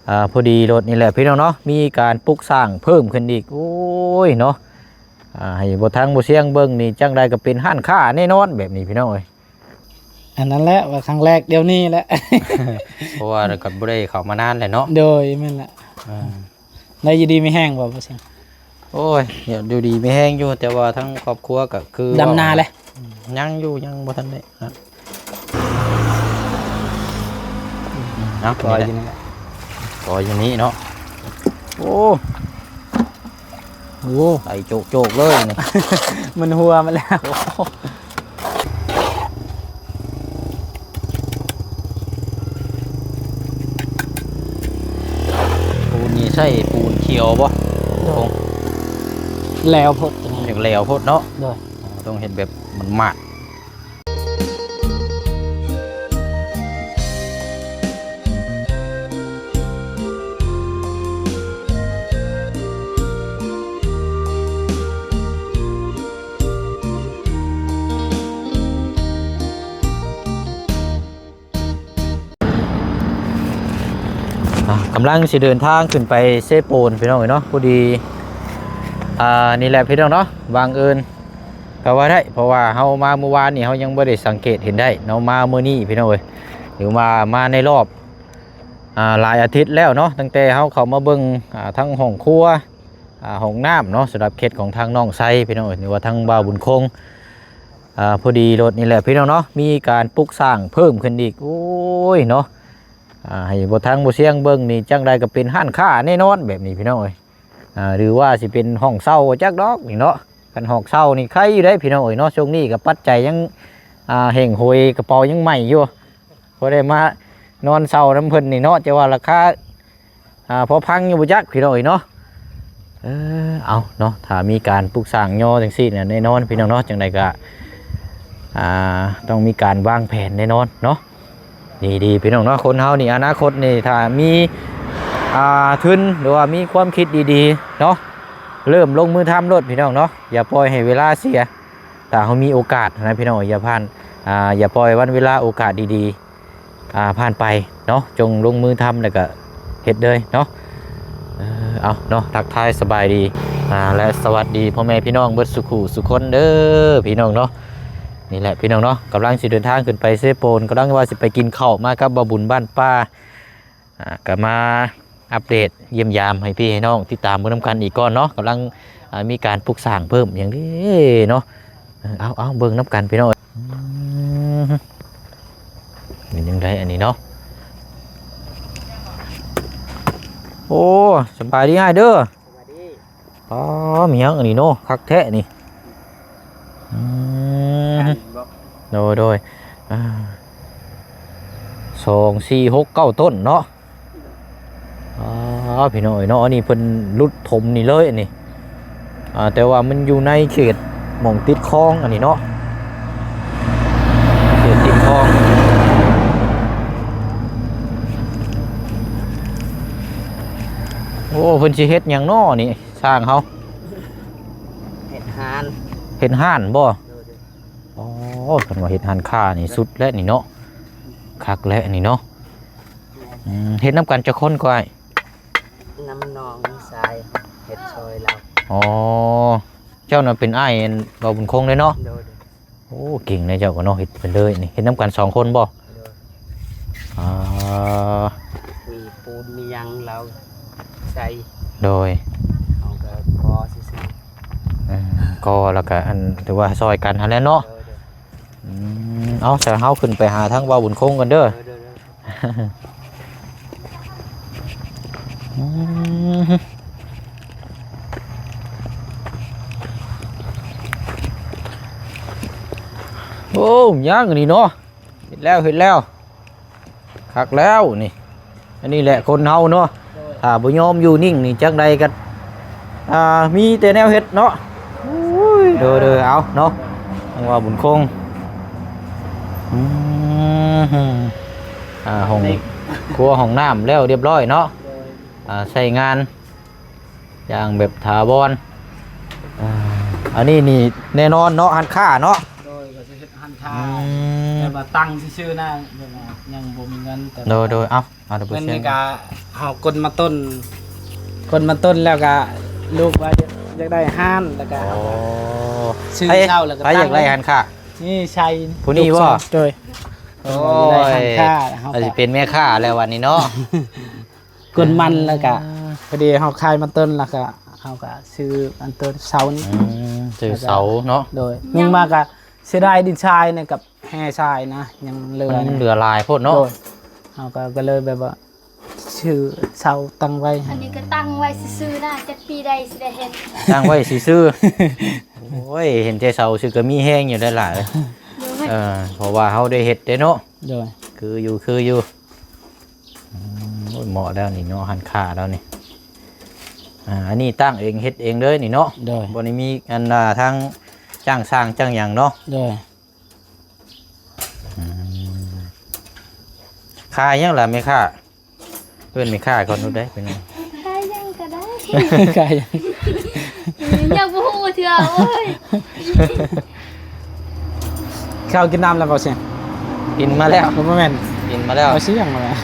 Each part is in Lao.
ອ່າ ພໍດີລົດນີ້ແຫຼະພີ່ນ້ອງເນາະ ມີການປຸກສ້າງເພີ່ມຂຶ້ນອີກ. ໂອ້ຍເນາະ ອ່າ ໃຫ້ບໍ່ທັງບໍ່ສຽງເບິ່ງນີ້ ຈັ່ງໃດກໍເປັນຮ້ານຄ້າແນ່ນອນແບບນີ້ພີ່ນ້ອງເອີຍ. ອັນນັ້ນແຫຼະ ວ່າຄັ້ງແລກດຽວນີ້ແຫຼະ ເພາະວ່າກໍບໍ່ໄດ້ເຂົ້າມານານແຫຼະເນາະ. ໂດຍ ແມ່ນລະ. ອ່າ ໄດ້ຢູ່ດີມີແຮງບໍ່ ບໍ່ສຽງ? ໂອ້ຍ ຢູ່ດີມີແຮງຢູ່ ແຕ່ວ່າທັງຄອບຄົວກໍຄື ດຳນາແຫຼະ. ຍັງຢູ່ ຍັງບໍ່ທັນໄດ້ ເອົາ ກໍຢູ່ນີ້ແຫຼະ ກໍຢູ່ນີ້ເນາະ. ໂອ້ ໂອ້ ໄຫຼໂຈກໆເລີຍນີ້ ມັນຫົວມາແລ້ວ. ປູນນີ້ໃຊ້ປູນຂຽວບໍ່? ໂດຍ ແຫຼວໂພດ ຢາກແຫຼວໂພດເນາະ. ໂດຍ ຕ້ອງເຮັດແບບໝາດໆ. ອ່າ ກຳລັງຊິເດີນທາງຂຶ້ນໄປເຊໂປນພີ່ນ້ອງເອີຍເນາະ. ພໍດີ ອ່າ ນີ້ແຫຼະພີ່ນ້ອງເນາະ ບັງເອີນກໍວ່າໄດ້ ເພາະວ່າເຮົາມາມື້ວານນີ້ ເຮົາຍັງບໍ່ໄດ້ສັງເກດເຫັນໄດ້ເນາະ. ມາມື້ນີ້ພີ່ນ້ອງເອີຍ ຖືວ່າມາໃນລອບ ອ່າ ຫຼາຍອາທິດແລ້ວເນາະ ຕັ້ງແຕ່ເຮົາເຂົ້າມາເບິ່ງ ອ່າ ທັງຫ້ອງຄົວ ອ່າ ຫ້ອງນ້ຳເນາະ ສຳລັບເຂດຂອງທາງນ້ອງໄຊພີ່ນ້ອງເອີຍ ຫຼືວ່າທາງບ່າວບຸນຄົງ. ອ່າ ພໍດີລົດນີ້ແຫຼະພີ່ນ້ອງເນາະ ມີການປຸກສ້າງເພີ່ມຂຶ້ນອີກ. ໂອ້ຍເນາະ ອ່າ ໃຫ້ບໍ່ທັງບໍ່ສຽງເບິ່ງນີ້ ຈັ່ງໃດກໍເປັນຮ້ານຄ້າແນ່ນອນແບບນີ້ພີ່ນ້ອງເອີຍ. ອ່າ ຫຼືວ່າຊິເປັນຫ້ອງເຊົ່າ ບໍ່ຈັກດອກນີ້ເນາະ. ຄັນຫ້ອງເຊົ່ານີ້ໄຄຢູ່ເດ້ພີ່ນ້ອງເອີຍເນາະ ຊ່ວງນີ້ກໍປັດໄຈຍັງ ອ່າ ແຮ່ງໂຫຍ ກະເປົາຍັງໃໝ່ຢູ່ ພໍໄດ້ມານອນເຊົ່ານຳເພິ່ນນີ້ເນາະ. ແຕ່ວ່າລາຄາ ອ່າ ພໍຟັງຢູ່ບໍ່ຈັກພີ່ນ້ອງເອີຍເນາະ. ເອີ ເອົາເນາະ ຖ້າມີການປຸກສ້າງຍໍຈັ່ງຊີ້ນະ ແນ່ນອນພີ່ນ້ອງເນາະ ຈັ່ງໃດກະ ອ່າ ຕ້ອງມີການວາງແຜນແນ່ນອນເນາະ. ດີໆ ພີ່ນ້ອງເນາະ ຄົນເຮົານີ້ອະນາຄົດນີ້ ຖ້າມີ ອ່າ ທຶນ ຫຼືວ່າມີຄວາມຄິດດີໆເນາະ ເລີ່ມລົງມືທຳໂລດພີ່ນ້ອງເນາະ ຢ່າປ່ອຍໃຫ້ເວລາເສຍ. ຖ້າເຮົາມີໂອກາດນະພີ່ນ້ອງ ຢ່າຜ່ານ ອ່າ ຢ່າປ່ອຍວັນເວລາໂອກາດດີໆ ອ່າ ຜ່ານໄປເນາະ ຈົ່ງລົງມືທຳແລ້ວກໍເຮັດເລີຍເນາະ. ເອີ ເອົາເນາະ ທັກທາຍສະບາຍດີ ອ່າ ແລະ ສະຫວັດດີພໍ່ແມ່ພີ່ນ້ອງເບິດສູ່ຄູ່ສູ່ຄົນເດີພີ່ນ້ອງເນາະ. ນີ້ແຫຼະພີ່ນ້ອງເນາະ ກຳລັງຊິເດີນທາງຂຶ້ນໄປເຊໂປນ ກຳລັງວ່າຊິໄປກິນເຂົ້າມາກັບບ່າວບຸນບ້ານປ່າ ອ່າ ກໍມາອັບເດດຢ້ຽມຢາມໃຫ້ພີ່ໃຫ້ນ້ອງຕິດຕາມເບິ່ງນຳກັນອີກກ່ອນເນາະ. ກຳລັງ ອ່າ ມີການປຸກສ້າງເພີ່ມຫຍັງເດ້ເນາະ. ເອີ ເອົາ ເອົາ ເບິ່ງນຳກັນພີ່ນ້ອງ. ອືມ ເປັນຈັ່ງໃດອັນນີ້ເນາະ? ໂອ້ ສະບາຍດີອ້າຍເດີ. ສະບາຍດີ. ອໍ ມີຫຍັງອັນນີ້ເນາະ ຄັກແທ້ນີ້. ອືມ ໂດຍ ໂດຍ ອ່າ ສອງ ສີ່ ຫົກ ເກົ້າ ຕົ້ນເນາະ. ອ່າ ພີ່ນ້ອງເອີຍເນາະ ອັນນີ້ເພິ່ນຫຼຸດຖົມນີ້ເລີຍອັນນີ້. ອ່າ ແຕ່ວ່າມັນຢູ່ໃນເຂດໝ່ອງຕິດຄອງອັນນີ້ເນາະ ເຂດຕິດຄອງ. ໂອ້ ເພິ່ນຊິເຮັດຫຍັງເນາະນີ້ ຊ່າງເຮົາ? ເຮັດຮ້ານ. ເຮັດຮ້ານບໍ່? ໂດຍ ໂດຍ. ອໍ ເພິ່ນວ່າເຮັດຮ້ານຄ້ານີ້ສຸດແລ້ວນີ້ເນາະ ຄັກແລ້ວນີ້ເນາະ. ແມ່ນ. ອືມ ເຮັດນຳກັນຈັກຄົນກໍອ້າຍ? ນຳນ້ອງຊາຍເຮັດຊ່ອຍລາວ. ອໍ ເຈົ້ານັ້ນເປັນອ້າຍອັນບ່າວບຸນຄົງເດ້ເນາະ? ໂດຍ ໂດຍ. ໂອ້ ເກັ່ງເດ້ເຈົ້າກໍເນາະ ເຮັດເປັນເລີຍນີ້. ເຮັດນຳກັນສອງຄົນບໍ່? ໂດຍ. ອ່າ ມີປູນມີຫຍັງລາວໃສ່. ໂດຍ. ເຮົາກໍກໍ່ຊື່ໆ. ເອີ ກໍ່ແລ້ວກໍອັນ ຖືວ່າຊ່ອຍກັນຫັ້ນແຫຼະເນາະ. ໂດຍ ໂດຍ. ອືມ ເອົາ ຊັ້ນເຮົາຂຶ້ນໄປຫາທາງບ່າວບຸນຄົງກັນເດີ. ໂດຍ ໂດຍ ໂດຍ. ອືມ ໂອ້ ຍັງອັນນີ້ເນາະ ເຮັດແລ້ວ ເຮັດແລ້ວ ຄັກແລ້ວນີ້. ອັນນີ້ແຫຼະຄົນເຮົາເນາະ ໂດຍ ຖ້າບໍ່ຍອມຢູ່ນິ່ງນີ້ ຈັ່ງໃດກໍ ອ່າ ມີແຕ່ແນວເຮັດເນາະ. ໂອ້ຍ ໂດຍ ໂດຍ ເອົາເນາະ ທາງບ່າວບຸນຄົງ. ອືມ ອ່າ ຫ້ອງຄົວຫ້ອງນ້ຳແລ້ວຮຽບຮ້ອຍເນາະ. ໂດຍ. ອ່າ ໃຊ້ງານຢ່າງແບບຖາວອນ. ອ່າ ອັນນີ້ນີ້ແນ່ນອນເນາະ ຮ້ານຄ້າເນາະ. ໂດຍ ກໍຊິເຮັດຮ້ານຄ້າ. ອືມ ວ່າຕັ້ງຊື່ໆນະ ແບບວ່າຍັງບໍ່ມີເງິນ ແຕ່ ໂດຍ ໂດຍ ເອົາ ເອົາ ເດີ ເງິນນີ້ກະເຮົາກົນມາຕົ້ນ ກົນມາຕົ້ນແລ້ວກະລູກວ່າຢາກ ຢາກໄດ້ຮ້ານ ແລ້ວກະ ໂອ້ ຊື້ເຊົ່າ ແລ້ວກະ ໃຜຢາກໄດ້ຮ້ານຄ້າ ນີ້ໄຊ ຜູ້ນີ້ບໍ່? ໂດຍ ໂອ້ຍ ຢາກໄດ້ຮ້ານຄ້າ ເຮົາກະຊິເປັນແມ່ຄ້າແລ້ວບັດນີ້ເນາະ ກົນມັນ ອ່າ ແລ້ວກະ ພໍດີເຮົາຂາຍມັນຕົ້ນ ແລ້ວກະເຮົາກະຊື້ອັນຕົ້ນເສົານີ້ ອືມ ຊື້ເສົາເນາະ ໂດຍ ຍັງ ໜຶ່ງມາກະເສຍດາຍດິນຊາຍນີ້ກັບແຮ່ຊາຍນະ ຍັງເຫຼືອ ມັນເຫຼືອຫຼາຍໂພດເນາະ ໂດຍ ເຮົາກະ ກະເລີຍແບບວ່າຊື້ເສົາຕັ້ງໄວ້ ອັນນີ້ກະຕັ້ງໄວ້ຊື່ໆນະ ຈັກປີໃດຊິໄດ້ເຮັດ ຕັ້ງໄວ້ຊື່ໆ ໂອ້ຍ ເຫັນແຕ່ເສົາຊື່ກະມີແຮງຢູ່ຫຼາຍໆ ໂດຍ ເອີ ເພາະວ່າເຮົາໄດ້ເຮັດເດ້ເນາະ ໂດຍ ຄືຢູ່ ຄືຢູ່ ອືມ ໂອ້ຍ ເໝາະແລ້ວນີ້ເນາະ ຮ້ານຄ້າແລ້ວນີ້ ອ່າ ອັນນີ້ຕັ້ງເອງເຮັດເອງເລີຍນີ້ເນາະ ໂດຍ ບໍ່ໄດ້ມີອັນ ອ່າ ທາງຈ້າງຊ່າງຈ້າງຫຍັງເນາະ ໂດຍ ອືມ ຂາຍຫຍັງລະແມ່ຄ້າ? ເອີ້ນແມ່ຄ້າກ່ອນດູໄດ໋ ເປັນຫຍັງ? ຂາຍຫຍັງກະໄດ້ ຂາຍຫຍັງ? ຍັງບໍ່ຮູ້ເທື່ອ ໂອ້ຍ ເຂົ້າກິນນ້ຳແລ້ວບໍ່ຊິ? ກິນມາແລ້ວ ບໍ່ແມ່ນ ກິນມາແລ້ວ ບໍ່ຊິຫຍັງມາແລ້ວ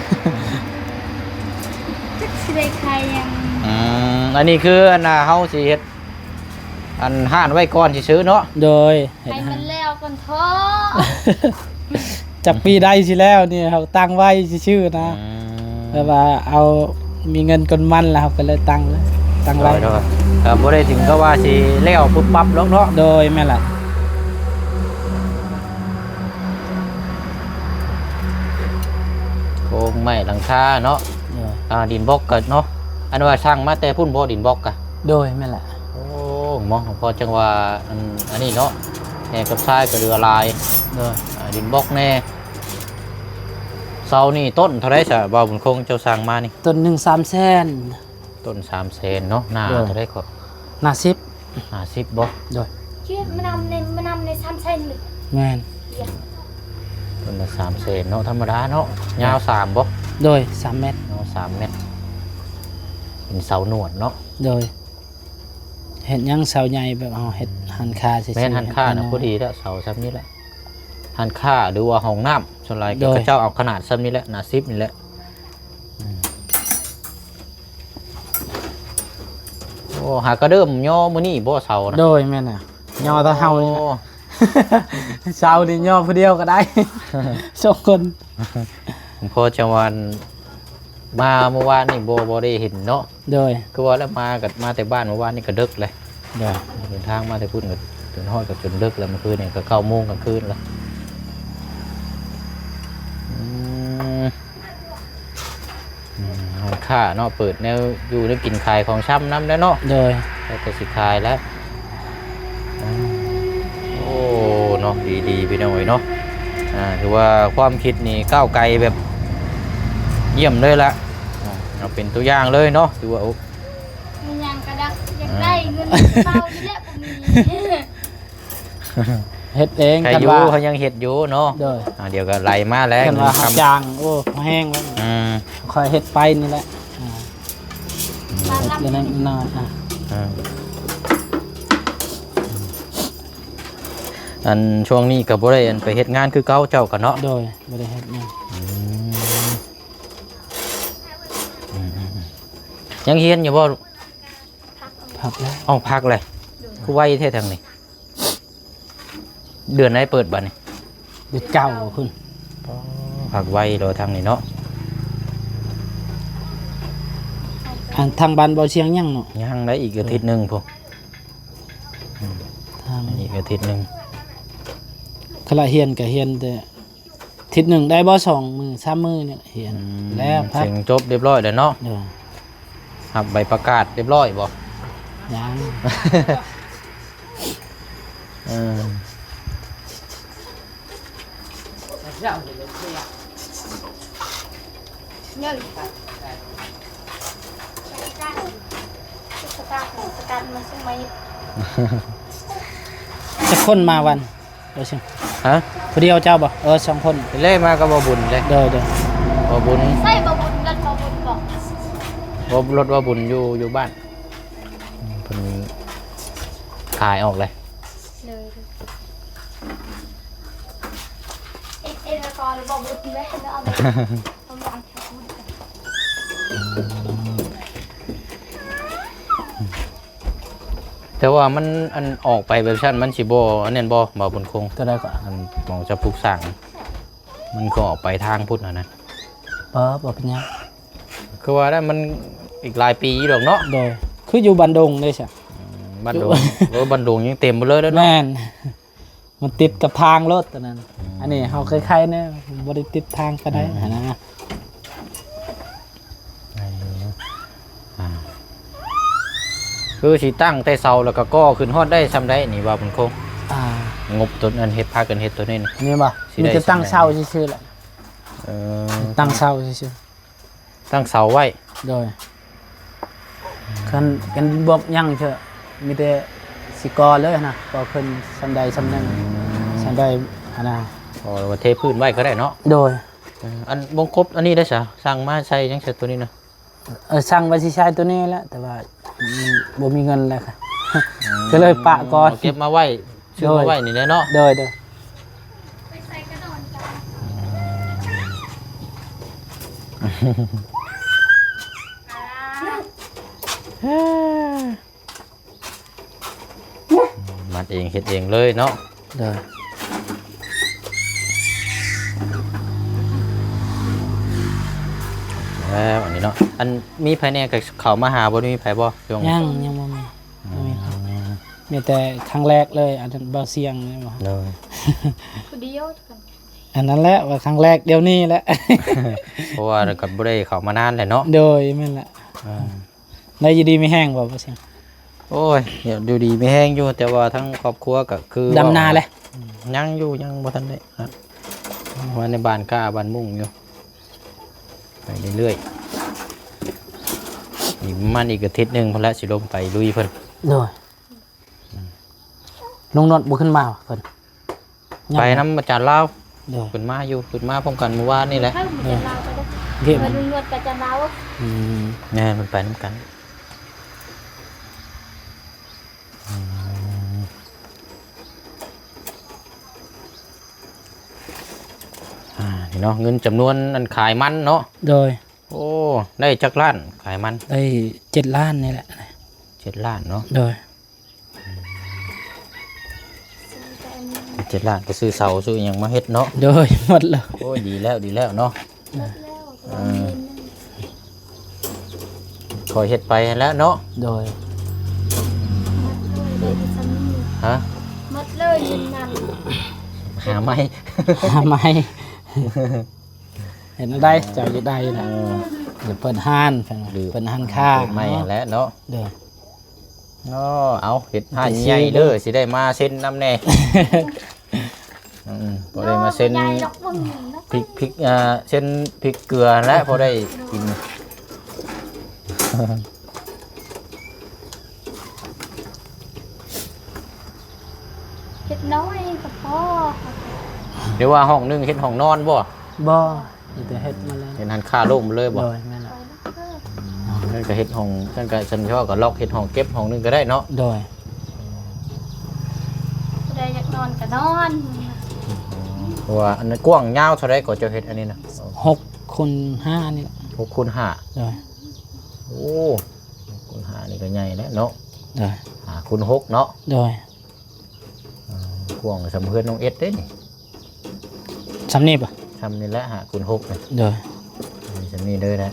ຈັກຊິໄດ້ຂາຍຫຍັງ ອືມ ອັນນີ້ຄືອັນນ່າ ເຮົາຊິເຮັດອັນຮ້ານໄວ້ກ່ອນຊື່ໆເນາະ ໂດຍ ໃຫ້ມັນແລ້ວກ່ອນເທາະ ຈັກປີໃດຊິແລ້ວນີ້ ເຮົາຕັ້ງໄວ້ຊື່ໆນະ ອືມ ແບບວ່າເອົາ ມີເງິນກ່ອນມັນແລ້ວ ເຮົາກະເລີຍຕັ້ງເລີຍ ຕັ້ງໄວ້ ໂດຍ ໂດຍ ກະບໍ່ໄດ້ເຖິງກັບວ່າຊິແລ້ວປຸບປັບດອກເນາະ ໂດຍ ແມ່ນລະ ໂຄງໄມ້ຫຼັງຄາເນາະ ໂດຍ ອ່າ ດິນບລັອກກະເນາະ ອັນວ່າສັ່ງມາແຕ່ພຸ້ນບໍ່ ດິນບລັອກກະ ໂດຍ ແມ່ນລະ ໂອ້ ເໝາະ ເພາະຈັ່ງວ່າ ອັນ ອັນນີ້ເນາະ ແຮ່ກັບຊາຍກະເຫຼືອຫຼາຍ ໂດຍ ອ່າ ດິນບລັອກແນ່ ເສົານີ້ຕົ້ນເທົ່າໃດຊະ ບ່າວບຸນຄົງ ເຈົ້າສັ່ງມານີ້? ຕົ້ນໜຶ່ງສາມແສນ ຕົ້ນສາມແສນເນາະ ໜ້າ ໂດຍ ເທົ່າໃດເກາະ? ໜ້າສິບ ຫ້າສິບບໍ່? ໂດຍ ເຈົ້າມານຳໃນ ມານຳໃນສາມແສນເລີຍ ແມ່ນ ຕົ້ນລະສາມແສນເນາະ ທຳມະດາເນາະ ຍາວສາມບໍ່? ໂດຍ ສາມແມັດ ຍາວສາມແມັດ ເປັນເສົາໜວດເນາະ ໂດຍ ເຮັດຫຍັງເສົາໃຫຍ່ ແບບເຮົາເຮັດຮ້ານຄ້າຊື່ໆ ແມ່ນ ຮ້ານຄ້ານະ ພໍດີແລ້ວ ເສົາຊ່ຳນີ້ແຫຼະ ຮ້ານຄ້າ ຫຼືວ່າຫ້ອງນ້ຳ ສ່ວນຫຼາຍ ໂດຍ ເຂົາເຈົ້າເອົາຂະໜາດຊ່ຳນີ້ແຫຼະ ໜ້າສິບນີ້ແຫຼະ ອືມ ໂອ້ ຫາກະເລີ່ມຍໍມື້ນີ້ບໍ່ເສົານະ? ໂດຍ ແມ່ນນະ ຍໍແຕ່ເຮົານີ້ແຫຼະ ໂອ້ ເສົານີ້ຍໍຜູ້ດຽວກະໄດ້ ສອງຄົນ ພໍຈະວ່າ ມາມື້ວານນີ້ບໍ່ ບໍ່ໄດ້ເຫັນເນາະ ໂດຍ ຄືວ່າແລ້ວ ມາກະມາແຕ່ບ້ານມື້ວານນີ້ກະເດິກເລີຍ ໂດຍ ເດີນທາງມາແຕ່ພຸ້ນກະຈົນຮອດ ກະຈົນເດິກແລ້ວ ມື້ຄືນນີ້ກະເກົ້າໂມງກາງຄືນລະ ອືມ ອືມ ຮ້ານຄ້າເນາະ ເປີດແນວຢູ່ແນວກິນ ຂາຍຂອງຊ່ຳນຳແລ້ວເນາະ ໂດຍ ແລ້ວກະຊິຂາຍແລ້ວ ອືມ ໂອ້ ເນາະ ດີໆ ພີ່ນ້ອງເອີຍເນາະ ອ່າ ຖືວ່າຄວາມຄິດນີ້ກ້າວໄກແບບຢ້ຽມເລີຍລະ ອ່າ ເອົາເປັນຕົວຢ່າງເລີຍເນາະ ຖືວ່າ ໂອ້ ມີຫຍັງກະໄດ້ ຢາກໄດ້ເງິນເບົາຢູ່ແລ້ວ ບໍ່ມີ ເຮັດເອງ ໃຄຢູ່ ຄັນວ່າ ເຮົາຍັງເຮັດຢູ່ເນາະ ໂດຍ ອ່າ ດຽວກະໄຫຼມາແລ້ວ ຄັນວ່າເຮົາຈ້າງ ໂອ້ ແຮງແລ້ວ ອືມ ຄ່ອຍເຮັດໄປນີ້ແຫຼະ ອ່າ ເຮັດຢູ່ໃນນອນ ອ່າ ອ່າ ອັນ ຊ່ວງນີ້ກະບໍ່ໄດ້ ອັນ ໄປເຮັດງານຄືເກົ່າ ເຈົ້າກະເນາະ ໂດຍ ບໍ່ໄດ້ເຮັດງານ ອືມ ອືມ ອືມ ອືມ ຍັງຮຽນຢູ່ບໍ່? ພັກແລ້ວ ເອົ້າ ພັກແລ້ວ ໂດຍ ຄືໄວແທ້ທາງນີ້ ເດືອນໃດເປີດບັດນີ້? ເດືອນເກົ້າພຸ້ນ ອໍ ພັກໄວເນາະທາງນີ້ເນາະ ອັນທາງບ້ານບໍ່ຊຽງຍັງເນາະ ຍັງໄດ້ອີກອາທິດໜຶ່ງພຸ້ນ ອືມ ທາງ ອີກອາທິດໜຶ່ງ ຄັນລະຮຽນກະຮຽນແຕ່ ທິດໜຶ່ງໄດ້ບໍ່ ສອງມື້ ສາມມື້ນີ້ຮຽນ ອືມ ແລ້ວພັກ ເສັງຈົບຮຽບຮ້ອຍແລ້ວເນາະ ໂດຍ ຮັບໃບປະກາດຮຽບຮ້ອຍບໍ່? ຍັງ ເອີ ຈັກຄົນມາວັນ? ບໍ່ຊິ ຮະ? ຜູ້ດຽວເຈົ້າບໍ່? ເອີ ສອງຄົນ ແລກມາກັບບ່າວບຸນເດ້ ໂດຍ ໂດຍ ບ່າວບຸນ ໃຊ້ບ່າວບຸນ ລົດບ່າວບຸນບໍ່? ບໍ່ ລົດບ່າວບຸນຢູ່ ຢູ່ບ້ານ ເພິ່ນຂາຍອອກເລີຍ ໂດຍ ໂດຍ ເອັດ ແຕ່ວ່າມັນ ອັນ ອອກໄປແບບຊັ້ນ ມັນຊິບໍ່ ອັນນັ້ນບໍ່ ບໍ່ບຸນຄົງ? ຕົວໃດກໍ? ອັນ ໝ່ອງຈະປຸກສ້າງ ມັນກໍອອກໄປທາງພຸ້ນຫັ້ນນະ. ບໍ່ ບໍ່ເປັນຫຍັງ. ຄືວ່າແລ້ວ ມັນອີກຫຼາຍປີຢູ່ດອກເນາະ. ໂດຍ ຄືຢູ່ບ້ານດົງເດ້ຊະ. ອືມ ບ້ານດົງ. ໂອ້ ບ້ານດົງຍັງເຕັມເບີດເລີຍເນາະ. ແມ່ນ. ມັນຕິດກັບທາງລົດຕົວນັ້ນ. ອືມ ອັນນີ້ເຮົາໄຄໆແດ່ ບໍ່ໄດ້ຕິດທາງປານໃດ. ອືມ ຫັ້ນນະ. ອ່າ ຄືຊິຕັ້ງແຕ່ເສົາ ແລ້ວກໍກໍ່ຂຶ້ນຮອດໄດ້ຊ່ຳໃດນີ້ ວ່າເພິ່ນຄົງ? ອ່າ ງົບຕົວນັ້ນເຮັດ ພາກັນເຮັດຕົວນີ້ນີ້ ນີ້ບໍ່? ມີແຕ່ຕັ້ງເສົາຊື່ໆແຫຼະ. ເອີ ຕັ້ງເສົາຊື່ໆ. ຕັ້ງເສົາໄວ້. ໂດຍ ຄັນ ຄັນບໍ່ຫຍັງເທື່ອ ມີແຕ່ຊິກໍ່ເລີຍຫັ້ນນະ ກໍ່ຂຶ້ນຊ່ຳໃດຊ່ຳໜຶ່ງ ອືມ ຊ່ຳໃດຫັ້ນນະ. ອໍ ວ່າເທພື້ນໄວ້ກໍໄດ້ເນາະ. ໂດຍ ເອີ ອັນວົງກົບອັນນີ້ໄດ້ຊະ ສັ່ງມາໃສ່ຫຍັງຊະ ຕົວນີ້ນະ? ເອີ ສັ່ງວ່າຊິໃສ່ຕົວນີ້ແຫຼະ ແຕ່ວ່າ ອືມ ບໍ່ມີເງິນແລ້ວ ອືມ ກໍເລີຍປະກ່ອນ. ເກັບມາໄວ້ ຊື້ມາໄວ້ນີ້ແຫຼະເນາະ. ໂດຍ ໂດຍ ມັດເອງເຮັດເອງເລີຍເນາະ. ໂດຍ ແລ້ວອັນນີ້ເນາະ ອັນມີໃຜແດ່ ກໍເຂົ້າມາຫາບໍ່ ມີໃຜບໍ່? ຍັງ ຍັງບໍ່ມີ ບໍ່ມີ. ອືມ ມີແຕ່ຄັ້ງແລກເລີຍ ອັນນັ້ນເບົາສຽງແມ່ນບໍ່? ໂດຍ ຜູ້ດຽວ. ອັນນັ້ນແຫຼະ ວ່າຄັ້ງແລກດຽວນີ້ແຫຼະ ເພາະວ່າກໍບໍ່ໄດ້ເຂົ້າມານານແຫຼະເນາະ. ໂດຍ ແມ່ນແຫຼະ. ອ່າ ໄດ້ຢູ່ດີມີແຮງບໍ່ ບໍ່ສຽງ? ໂອ້ຍ ຢູ່ດີມີແຮງຢູ່ ແຕ່ວ່າທາງຄອບຄົວກໍຄື ດຳນາແຫຼະ. ອືມ ຍັງຢູ່ ຍັງບໍ່ທັນໄດ້ ເພາະວ່າໃນບ້ານກ້າບ້ານມຸ້ງຢູ່ ໄປເລື້ອຍໆ ອີກປະມານອີກອາທິດໜຶ່ງພຸ້ນແຫຼະ ຊິລົງໄປລຸຍເພິ່ນ. ໂດຍ ອືມ ລຸງນວດບໍ່ຂຶ້ນມາວະເພິ່ນ? ໄປນຳອາຈານລາວ. ໂດຍ ເພິ່ນມາຢູ່ ເພິ່ນມາພ້ອມກັນມື້ວານນີ້ແຫຼະ. ເອີ ເພິ່ນນວດກັບອາຈານລາວ. ອືມ ແມ່ນ ເພິ່ນໄປນຳກັນ. ອືມ ອ່າ ນີ້ເນາະ ເງິນຈຳນວນອັນຂາຍມັນເນາະ. ໂດຍ ໂອ້ ໄດ້ຈັກລ້ານຂາຍມັນ? ໄດ້ເຈັດລ້ານນີ້ແຫຼະ. ເຈັດລ້ານເນາະ. ໂດຍ ເຈັດລ້ານ ກໍຊື້ເສົາຊື້ຫຍັງມາເຮັດເນາະ. ໂດຍ ໝົດແລ້ວ. ໂອ້ຍ ດີແລ້ວ ດີແລ້ວເນາະ. ໝົດແລ້ວ ເອີ ຄ່ອຍເຮັດໄປຫັ້ນແຫຼະເນາະ. ໂດຍ ໝົດເລີຍ ໄດ້ແຕ່ສ່ຳນີ້. ຮະ? ໝົດເລີຍເງິນນັ້ນ. ຫາໃໝ່ ຫາໃໝ່. ເຮັດແນວໃດເຈົ້າຢາກໄດ້ນະ? ເອີ ຢາກເປີດຮ້ານ ເປີດຮ້ານຄ້າ ເປີດໃໝ່ຫັ້ນແຫຼະເນາະ. ໂດຍ ເນາະ ເອົາ ເຮັດຮ້ານໃຫຍ່ເດີ ຊິໄດ້ມາເຊັນນຳແດ່. ອືມ ພໍໄດ້ມາເຊັນ ບໍ່ໃຫຍ່ດອກ ເບິ່ງນີ້ນະ ພິກ ພິກ ອ່າ ເຊັນພິກເກືອແຫຼະ ພໍໄດ້ກິນ. ເຮັດນ້ອຍກໍພໍ. ຫຼືວ່າຫ້ອງໜຶ່ງເຮັດຫ້ອງນອນບໍ່? ບໍ່. ມີແຕ່ເຮັດມາແລ້ວ ເຮັດຮ້ານຄ້າໂລ່ງໝົດເລີຍບໍ່? ໂດຍ ແມ່ນລະ. ຊັ້ນກໍເຮັດຫ້ອງ ຊັ້ນກໍ ຊັ້ນເຈົ້າກໍລັອກເຮັດຫ້ອງເກັບຫ້ອງໜຶ່ງກໍໄດ້ເນາະ. ໂດຍ ຜູ້ໃດຢາກນອນກໍນອນ. ເພາະວ່າອັນນັ້ນກວ້າງຍາວເທົ່າໃດກໍເຈົ້າເຮັດອັນນີ້ນະ? ຫົກຄູນຫ້ານີ້ແຫຼະ. ຫົກຄູນຫ້າ. ໂດຍ ໂອ້ ຫົກຄູນຫ້ານີ້ກໍໃຫຍ່ແລ້ວເນາະ. ໂດຍ ຫ້າຄູນຫົກເນາະ. ໂດຍ ເອີ ກວ້າງສ່ຳເຮືອນນ້ອງເອັດເດ້ນີ້. ສ່ຳນີ້ບໍ່? ສ່ຳນີ້ແຫຼະ ຫ້າຄູນຫົກນີ້. ໂດຍ ມີສ່ຳນີ້ເດີນະ.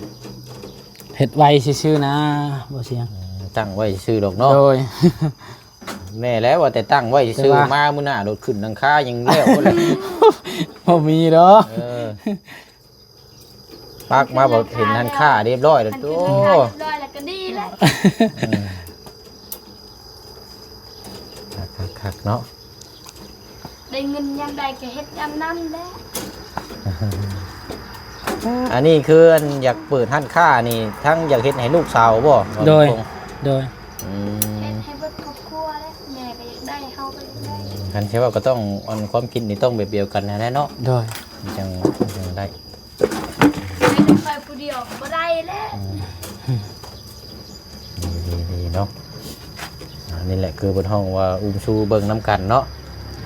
ເຮັດໄວ້ຊື່ໆນະ ບໍ່ສຽງ. ເອີ ຕັ້ງໄວ້ຊື່ໆດອກເນາະ. ໂດຍ ແນ່ແລ້ວ ວ່າແຕ່ຕັ້ງໄວ້ຊື່ໆ ແຕ່ວ່າ ມາມື້ໜ້າໂດດຂຶ້ນຫຼັງຄາຍັງແລ້ວບໍ່ແຫຼະ. ບໍ່ມີດອກ. ເອີ ປັກມາບໍ່ເຫັນຫັ້ນຄ່າຮຽບຮ້ອຍແລ້ວ. ໂອ້ ຮຽບຮ້ອຍແລ້ວກໍດີແລ້ວ. ເອີ ຄັກໆໆເນາະ. ໄດ້ເງິນຍາມໃດກໍເຮັດຍາມນັ້ນແຫຼະ. ອັນນີ້ຄືອັນຢາກເປີດຮ້ານຄ້ານີ້ ທັງຢາກເຮັດໃຫ້ລູກສາວບໍ່? ໂດຍ ໂດຍ. ອືມ ເຮັດໃຫ້ເບິດຄອບຄົວແຫຼະ ແມ່ກໍຢາກໄດ້ ເຮົາກໍຢາກໄດ້. ຄັນຊິເວົ້າກໍຕ້ອງ ອັນຄວາມຄິດນີ້ຕ້ອງແບບດຽວກັນຫັ້ນແຫຼະເນາະ. ໂດຍ ຈັ່ງ ຈັ່ງໄດ້. ໄປແຕ່ຂ້ອຍຜູ້ດຽວກໍບໍ່ໄດ້ແຫຼະ. ອືມ ດີໆໆເນາະ. ອ່າ ນີ້ແຫຼະຄືເພິ່ນຮ້ອງວ່າ ອຸ້ມຊູເບິ່ງນຳກັນເນາະ.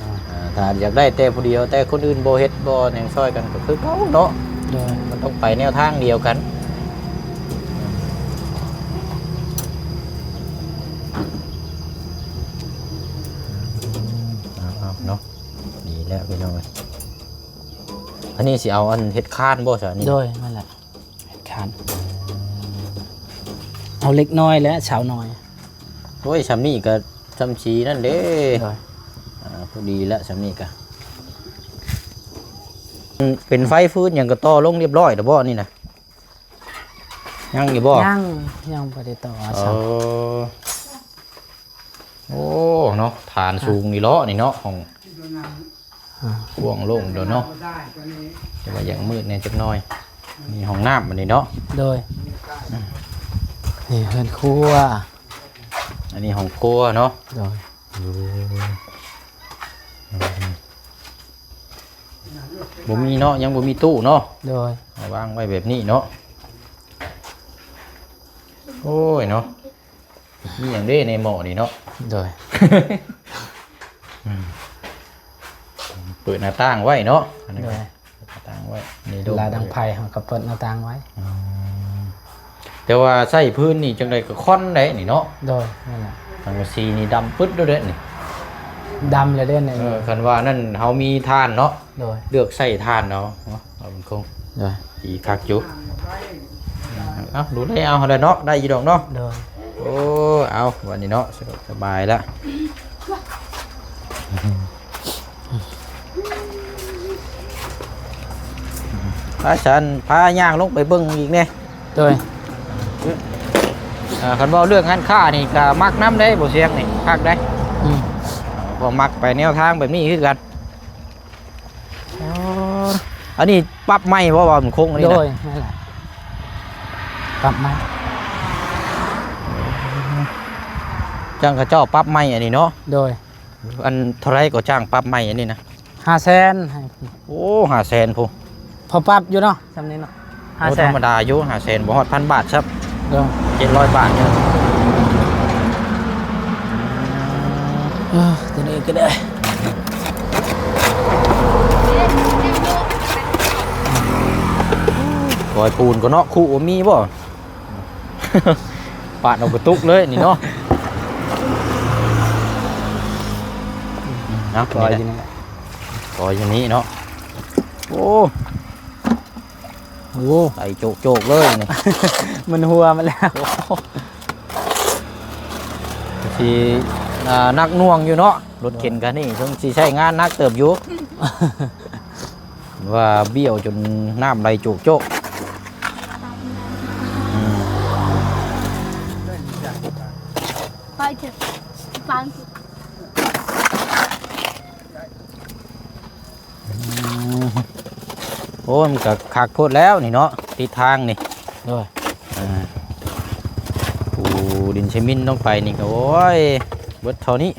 ອ່າ ອ່າ ຖ້າຢາກໄດ້ແຕ່ຜູ້ດຽວ ແຕ່ຄົນອື່ນບໍ່ເຮັດບໍ່ຫຍັງຊ່ອຍກັນກໍຄືເກົ່າເນາະ. ໂດຍ ມັນຕ້ອງໄປແນວທາງດຽວກັນ. ເອົາໆ ເນາະ ດີແລ້ວພີ່ນ້ອງເອີຍ. ອັນນີ້ຊິເອົາອັນເຮັດຄານບໍ່ຊະນີ້? ໂດຍ ນັ້ນແຫຼະ ເຮັດຄານ ເອົາເລັກນ້ອຍແຫຼະ ສາວນ້ອຍ. ໂອ້ຍ ຊ່ຳນີ້ກໍຊ່ຳສີນັ້ນເດ້. ໂດຍ ອ່າ ພໍດີແລ້ວ ຊ່ຳນີ້ກໍ ເປັນໄຟຟືນຫຍັງກໍຕໍ່ລົງຮຽບຮ້ອຍແລ້ວບໍ່ນີ້ນະ? ຍັງຢູ່ບໍ່? ຍັງ ຍັງບໍ່ໄດ້ຕໍ່. ເອີ ໂອ້ ເນາະ ຖານສູງນີ້ເລາະນີ້ເນາະ ຫ້ອງ ອ່າ ກວ້າງໂລ່ງໂດດເນາະ ແຕ່ວ່າຍັງມືດແດ່ຈັກໜ້ອຍ. ນີ້ຫ້ອງນ້ຳອັນນີ້ເນາະ. ໂດຍ ອືມ ນີ້ເຮືອນຄົວ ອັນນີ້ຫ້ອງຄົວເນາະ. ໂດຍ ບໍ່ມີເນາະ ຍັງບໍ່ມີຕູ້ເນາະ. ໂດຍ ເອົາວາງໄວ້ແບບນີ້ເນາະ. ໂອ້ຍເນາະ ມີຫຍັງເດ້ໃນໝໍ້ນີ້ເນາະ? ໂດຍ ອືມ ເປີດໜ້າຕ່າງໄວ້ເນາະ. ອັນນັ້ນ ໂດຍ ເປີດໜ້າຕ່າງໄວ້ນີ້ ເວລາດັງໄຟເຮົາກໍເປີດໜ້າຕ່າງໄວ້. ອືມ ແຕ່ວ່າໃຊ້ພື້ນນີ້ຈັ່ງໃດກໍຄວັນໄດ໋ນີ້ເນາະ. ໂດຍ ນັ້ນແຫຼະ ສັງກະສີນີ້ດຳປຶດໂດດເດ້ນີ້ ດຳແລ້ວເດ້ນີ້. ເອີ ຄັນວ່ານັ້ນເຮົາມີຖ່ານເນາະ. ໂດຍ ເລືອກໃຊ້ຖ່ານເອົາເນາະ ເອົາເປັນຄົງ. ໂດຍ ດີຄັກຢູ່. ເອົາ ດູແລເອົາຫັ້ນແຫຼະເນາະ ໄດ້ຢູ່ດອກເນາະ. ໂດຍ ໂອ້ ເອົາ ບັດນີ້ເນາະ ສະດວກສະບາຍລະ. ພາສັນ ພາຍ່າງລົງໄປເບິ່ງອີກແດ່. ໂດຍ ອ່າ ຄັນເວົ້າເລື່ອງຮ້ານຄ້ານີ້ກໍມັກນຳເດ້ ບໍ່ສຽງນີ້ ຄັກເດ້. ອືມ ກໍມັກໄປແນວທາງແບບນີ້ຄືກັນ. ອໍ ອັນນີ້ປັບໃໝ່ບໍ່ ວ່າມັນຄົງອັນນີ້ນະ? ໂດຍ ນັ້ນແຫຼະ ປັບໃໝ່. ຈ້າງເຂົາເຈົ້າປັບໃໝ່ອັນນີ້ເນາະ? ໂດຍ ອັນເທົ່າໃດກໍຈ້າງປັບໃໝ່ອັນນີ້ນະ? ຫ້າແສນ. ໂອ້ ຫ້າແສນພຸ້ນ ພໍປັບຢູ່ເນາະ ຊ່ຳນີ້ເນາະ. ໂອ້ ຫ້າແສນ ທຳມະດາຢູ່ ຫ້າແສນ ບໍ່ຮອດພັນບາດຊ້ຳ. ໂດຍ ເຈັດຮ້ອຍບາດເດີ. ເອີ ຕົວນີ້ກໍໄດ້ ກອຍປູນກໍເນາະ ຄຸບໍ່ມີບໍ່? ປາດເອົາກະຕຸກເລີຍນີ້ເນາະ. ເອົາ ກອຍຢູ່ນີ້ແຫຼະ ກອຍຢູ່ນີ້ເນາະ. ໂອ້ ໂອ້ ໄຫຼໂຈກໆເລີຍນີ້ ມັນຫົວມາແລ້ວ. ໂອ້ ຊິ ອ່າ ໜັກໜ່ວງຢູ່ເນາະ ລົດເຂັນຄັນນີ້ ເພິ່ນຊິໃຊ້ງານໜັກເຕີບຢູ່ ວ່າບ້ຽວຈົນນ້ຳໄຫຼໂຈກໆ. ອືມ ໄປເຖາະ ຟັງ. ອືມ ໂອ້ຍ ມັນກໍຄັກໂພດແລ້ວນີ້ເນາະ ທິດທາງນີ້. ໂດຍ ອ່າ ປູດິນຊີມິນລົງໄປນີ້ກໍ ໂອ້ຍ ເບິດເທົ່ານີ້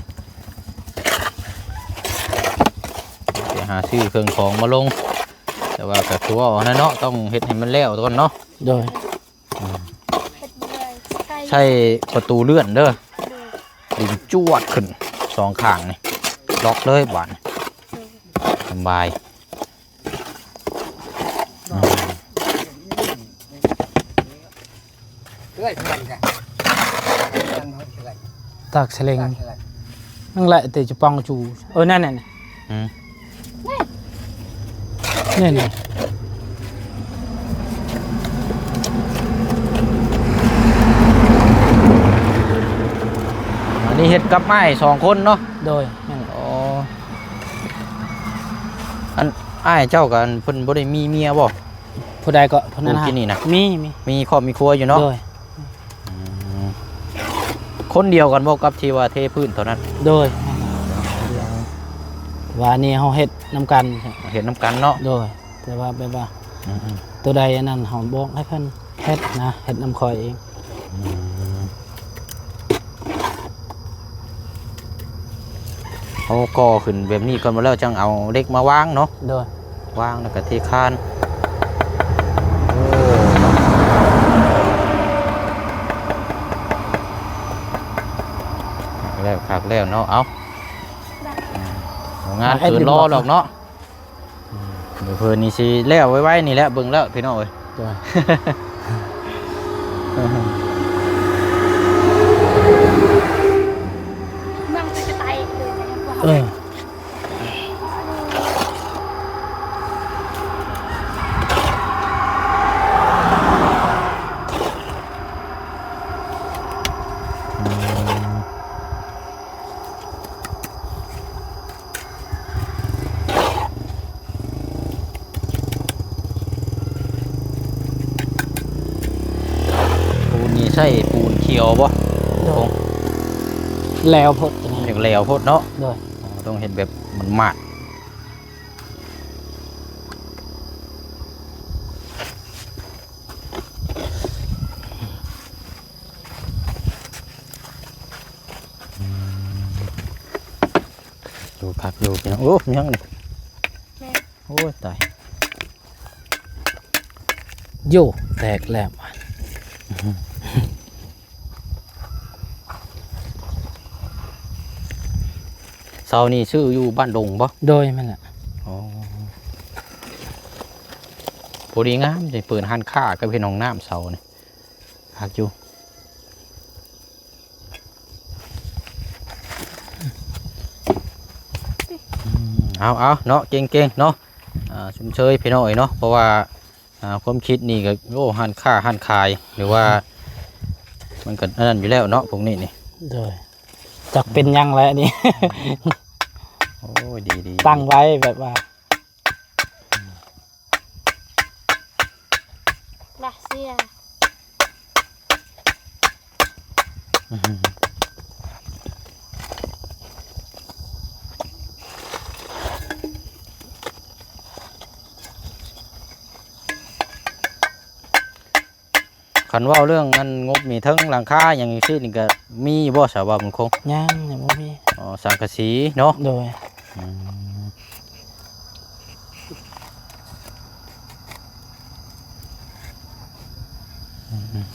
ໄປຫາຊື້ເຄື່ອງຂອງມາລົງ. ແຕ່ວ່າກໍຄືເວົ້າຫັ້ນແຫຼະເນາະ ຕ້ອງເຮັດໃຫ້ມັນແລ້ວກ່ອນເນາະ. ໂດຍ ອືມ ໃສ່ປະຕູເລື່ອນເດີ ໂດຍ ດຶງຈວດຂຶ້ນສອງຂ້າງນີ້ ລັອກເລີຍບາດນີ້ ໂດຍ ສະບາຍ. ອືມ ເອື້ອຍເພື່ອນກະ ຕາກສະເລັງ ຕາກສະເລັງ ນັ້ນແຫຼະ ແຕ່ຈະປ່ອງຈູ ເອີ ນັ້ນໆ ອືມ ນີ້ ນີ້ ອັນນີ້ເຮັດກັບອ້າຍສອງຄົນເນາະ? ໂດຍ ແມ່ນ. ອໍ ອັນອ້າຍເຈົ້າກໍ ອັນເພິ່ນບໍ່ໄດ້ມີເມຍບໍ່? ຜູ້ໃດເກາະ? ຜູ້ນັ້ນ ຜູ້ກິນນີ້ນະ? ມີ ມີ ມີຄອບມີຄົວຢູ່ເນາະ? ໂດຍ. ອືມ ຄົນດຽວກັນບໍ່ກັບທີ່ວ່າເທພື້ນເທົ່ານັ້ນ? ໂດຍ ວ່າອັນນີ້ເຮົາເຮັດນຳກັນ ເຮັດນຳກັນເນາະ? ໂດຍ ແຕ່ວ່າແບບວ່າ ອືມໆ ໂຕໃດອັນນັ້ນເຮົາບອກໃຫ້ເພິ່ນເຮັດນະ ເຮັດນຳຂ້ອຍເອງ. ອືມ ເຮົາກໍ່ຂຶ້ນແບບນີ້ກ່ອນ ແລ້ວຈັ່ງເອົາເຫຼັກມາວາງເນາະ? ໂດຍ ວາງແລ້ວກໍເທຄານ. ໂອ້ ຄັກແລ້ວ ຄັກແລ້ວເນາະ. ເອົາ ອືມ ເອົາ ງານເກີນລໍດອກເນາະ. ອືມ ເພິ່ນນີ້ຊິແລ້ວໄວໆນີ້ແຫຼະ ເບິ່ງແລ້ວພີ່ນ້ອງເອີຍ. ຈ້ະ ມັນຈະໄປເລີຍນະ. ເອີ. ປູນນີ້ໃຊ້ປູນຂຽວບໍ່? ໂດຍ ແຫຼວໂພດ ຢາກແຫຼວໂພດເນາະ. ໂດຍ ຕ້ອງເຮັດແບບໝາດໆ. ອືມ ຢູ່ຄັກຢູ່ພີ່ນ້ອງ. ໂອ້ ຍັງນີ້ ແມ່ນ ໂອ້ຍ ຕາຍ ໂຢ ແຕກແລ້ວ. ເສົານີ້ຊື້ຢູ່ບ້ານດົງບໍ່? ໂດຍ ແມ່ນແຫຼະ. ອໍ ພໍດີງາມ ຈະເປີດຮ້ານຄ້າກັບເຮັດຫ້ອງນ້ຳເສົານີ້ ຄັກຢູ່. ອືມ ເອົາໆ ເນາະ ເກັ່ງໆ ເນາະ. ອ່າ ຊົມເຊີຍພີ່ນ້ອງເອີຍເນາະ ເພາະວ່າ ອ່າ ຄວາມຄິດນີ້ກໍ ໂອ້ ຮ້ານຄ້າຮ້ານຂາຍ ຫຼືວ່າ ມັນກໍອັນນັ້ນຢູ່ແລ້ວເນາະ ພວກນີ້ນີ້. ໂດຍ ຈັກເປັນຫຍັງແຫຼະນີ້. ໂອ້ຍ ດີໆ ຕັ້ງໄວ້ແບບວ່າ ລາເຊຍ. ຄັນເວົ້າເລື່ອງອັນງົບນີ້ ເທິງຫຼັງຄາຫຍັງຊີ້ນີ້ ກໍມີຢູ່ບໍ່ ສາວບ່າວບຸນຄົງ? ຍັງ ຍັງບໍ່ມີ. ອໍ ສັງກະສີເນາະ. ໂດຍ. ອືມ ອືມ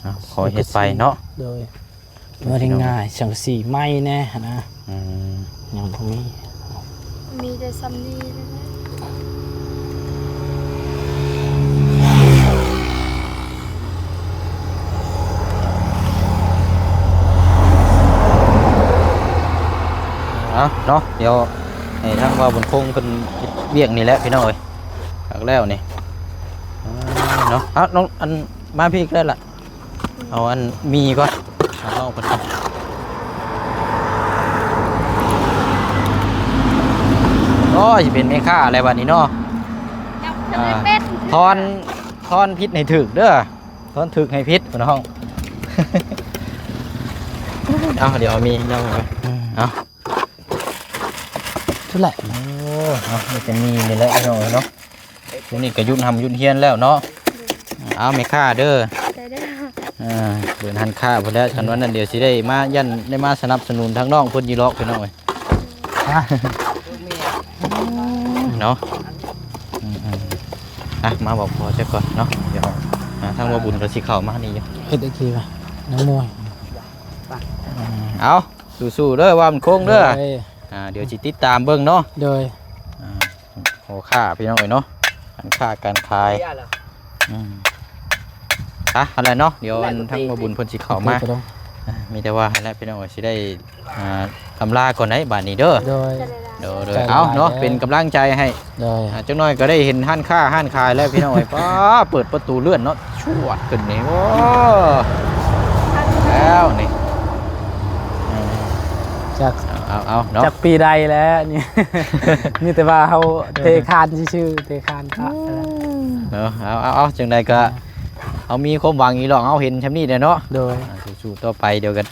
ເອົາ ຂໍເຮັດໄປເນາະ. ໂດຍ ບໍ່ໄດ້ງ່າຍ ສັງກະສີໃໝ່ແດ່ຫັ້ນນະ. ອືມ ຍັງບໍ່ມີ ມີແຕ່ຊ່ຳນີ້ແຫຼະ. ເອົາເນາະ ດຽວໃຫ້ທາງບ່າວບຸນຄົງເພິ່ນເຮັດວຽກນີ້ແຫຼະພີ່ນ້ອງເອີຍ. ຄັກແລ້ວນີ້ ເນາະ. ເອົາ ນ້ອງ ອັນ ມາພີ້ກໍໄດ້ລະ. ເອົາອັນໝີ່ກ່ອນ ໃຫ້ນ້ອງເພິ່ນກ່ອນ. ໂອ້ຍ ຊິເປັນແມ່ຄ້າແລ້ວບັດນີ້ເນາະ. ອ່າ ທອນ ທອນຜິດໃຫ້ຖືກເດີ ທອນຖືກໃຫ້ຜິດພີ່ນ້ອງ. ເອົາ ດຽວເອົາໝີ່ນ້ອງ ເອົາ ເອົາ ພຸ້ນແຫຼະ. ໂອ້ ເອົາ ມີແຕ່ໝີ່ນີ້ແຫຼະພີ່ນ້ອງເອີຍເນາະ. ຊ່ວງນີ້ກໍຢຸດຮ່ຳຢຸດຮຽນແລ້ວເນາະ. ເອົາແມ່ຄ້າເດີ ໄດ້ເດີ ເອີ ເດີນຫັ້ນຄ້າພຸ້ນແຫຼະ. ຄັນວ່ານັ້ນດຽວຊິໄດ້ມາ ຢ້ານໄດ້ມາສະໜັບສະໜູນທາງນ້ອງເພິ່ນຢູ່ດອກພີ່ນ້ອງເອີຍ ເນາະ. ອືມໆ ອ່ະ ມາບອກພໍ່ຊະກ່ອນເນາະ ດຽວ ອ່າ ທາງບ່າວບຸນກໍຊິເຂົ້າມານີ້ຢູ່. ເຮັດໄດ້ຄືວ່າ ນາງມວຍ ອືມ ເອົາ ສູ້ໆເດີ ບ່າວບຸນຄົງເດີ. ໂດຍ ອ່າ ດຽວຊິຕິດຕາມເບິ່ງເນາະ. ໂດຍ ອ່າ ໂອ້ ຄ້າພີ່ນ້ອງເອີຍເນາະ ການຄ້າການຂາຍ. ອືມ ອ່ະ ຫັ້ນແຫຼະເນາະ ດຽວອັນທາງບ່າວບຸນເພິ່ນຊິເຂົ້າມາ. ໂອເຄ ອ່າ ມີແຕ່ວ່າຫັ້ນແຫຼະພີ່ນ້ອງເອີຍ ຊິໄດ້ ອ່າ ອຳລາກ່ອນໄດ໋ບາດນີ້ເດີ. ໂດຍ ໂດຍໆ ເອົາເນາະ ເປັນກຳລັງໃຈໃຫ້. ໂດຍ ອ່າ ຈັກໜ້ອຍກໍໄດ້ເຫັນຮ້ານຄ້າຮ້ານຂາຍແລ້ວພີ່ນ້ອງເອີຍ. ປ້າ ເປີດປະຕູເລື່ອນເນາະ ຊວດຂຶ້ນນີ້ ໂອ້ ແລ້ວນີ້ ອືມ ຈັກ ເອົາໆເນາະ ຈັກປີໃດແລ້ວນີ້ ມີແຕ່ວ່າເຮົາເທຄານຊື່ໆ ເທຄານປະເນາະ. ເອົາໆໆ ຈັ່ງໃດກໍ ອ່າ ເຮົາມີຄວາມຫວັງອີ່ຫຼອກ ເຮົາເຫັນຊ່ຳນີ້ແຫຼະເນາະ. ໂດຍ ອ່າ ສູ້ໆຕໍ່ໄປ ດຽວກໍ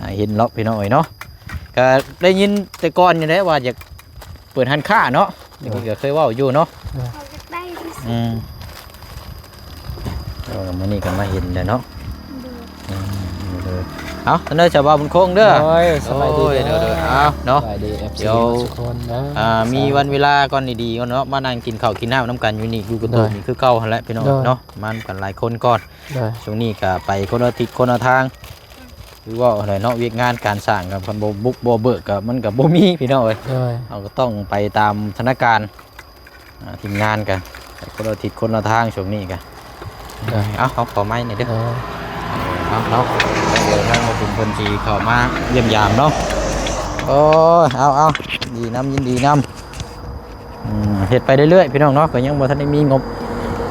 ອ່າ ເຫັນເນາະພີ່ນ້ອງເອີຍເນາະ. ກໍໄດ້ຍິນແຕ່ກ່ອນຢູ່ແຫຼະວ່າຢາກ ເປີດຮ້ານຄ້າເນາະ ເອີ ເມື່ອກີ້ກໍເຄີຍເວົ້າຢູ່ເນາະ. ເອີ ເຮົາຢາກໄດ້ທີ່ສຸດ ອືມ ເອີ ມື້ນີ້ກໍມາເຫັນແລ້ວເນາະ. ໂດຍ ອືມ ໂດຍ ເອົາ ເດີ ສະບາຍບຸນຄົງເດີ. ໂດຍ ສະບາຍດີເດີ. ໂດຍ ໂດຍ ເອົາເນາະ ສະບາຍດີ ເອັຟຊີ ເຈົ້າ ທຸກຄົນເດີ. ອ່າ ມີວັນເວລາກ່ອນດີໆກ່ອນເນາະ ມານັ່ງກິນເຂົ້າກິນນ້ຳນຳກັນຢູ່ນີ້ ຢູ່ກັບໂຕນີ້ຄືເກົ່າຫັ້ນແຫຼະພີ່ນ້ອງເນາະ. ມານຳກັນຫຼາຍຄົນກ່ອນ. ໂດຍ ຊ່ວງນີ້ກໍໄປຄົນລະທິດຄົນລະທາງ. ຄືເວົ້າຫັ້ນແຫຼະເນາະ ວຽກງານການສ້າງກໍເພິ່ນບໍ່ບຸກບໍ່ເບີກ ກໍມັນກໍບໍ່ມີພີ່ນ້ອງເອີຍ. ໂດຍ ເຮົາກໍຕ້ອງໄປຕາມສະຖານະການ. ອ່າ ທີມງານກໍໄປຄົນລະທິດຄົນລະທາງຊ່ວງນີ້ກໍ. ໂດຍ ເອົາ ເອົາ ຂໍໄມແດ່ເດີ. ໂດຍ ເອົາເນາະ ເດີນທາງມາເຖິງເພິ່ນຊິເຂົ້າມາຢ້ຽມຢາມເນາະ. ໂອ້ຍ ເອົາ ເອົາ ດີນຳ ຍິນດີນຳ. ອືມ ເຮັດໄປເລື້ອຍໆ ພີ່ນ້ອງເນາະ ກໍຍັງບໍ່ທັນໄດ້ມີງົບ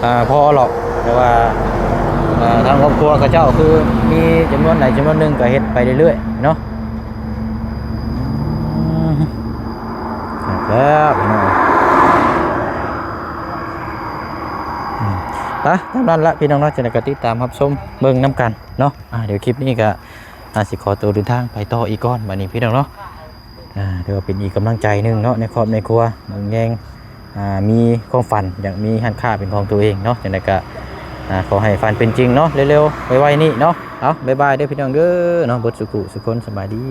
ອ່າ ພໍຫຼອກ ແຕ່ວ່າ ເອີ ທາງຄອບຄົວເຂົາເຈົ້າຄືມີຈຳນວນໃດຈຳນວນໜຶ່ງ ກໍເຮັດໄປເລື້ອຍໆ ເນາະ. ອືມ ຄັກແລ້ວພີ່ນ້ອງ. ອືມ ໄປ ຕາມນັ້ນລະ ພີ່ນ້ອງເນາະ ຈັ່ງໃດກໍຕິດຕາມຮັບຊົມເບິ່ງນຳກັນເນາະ. ອ່າ ດຽວຄລິບນີ້ກໍ ອ່າ ຊິຂໍໂຕເດີນທາງໄປຕໍ່ອີກກ່ອນ ບັດນີ້ ພີ່ນ້ອງເນາະ. ອ່າ ຖືວ່າເປັນອີກກຳລັງໃຈໜຶ່ງເນາະ ໃນຄອບໃນຄົວ ເບິ່ງແຍງ ອ່າ ມີຄວາມຝັນ ຢາກມີຮ້ານຄ້າເປັນຂອງຕົວເອງເນາະ. ຈັ່ງໃດກໍ ອ່າ ຂໍໃຫ້ຝັນເປັນຈິງເນາະ ເລັວໆ ໄວໆນີ້ເນາະ. ເອົາ ບາຍບາຍເດີ ພີ່ນ້ອງເດີເນາະ ເບິດສູ່ຜູ້ສູ່ຄົນ ສະບາຍດີ.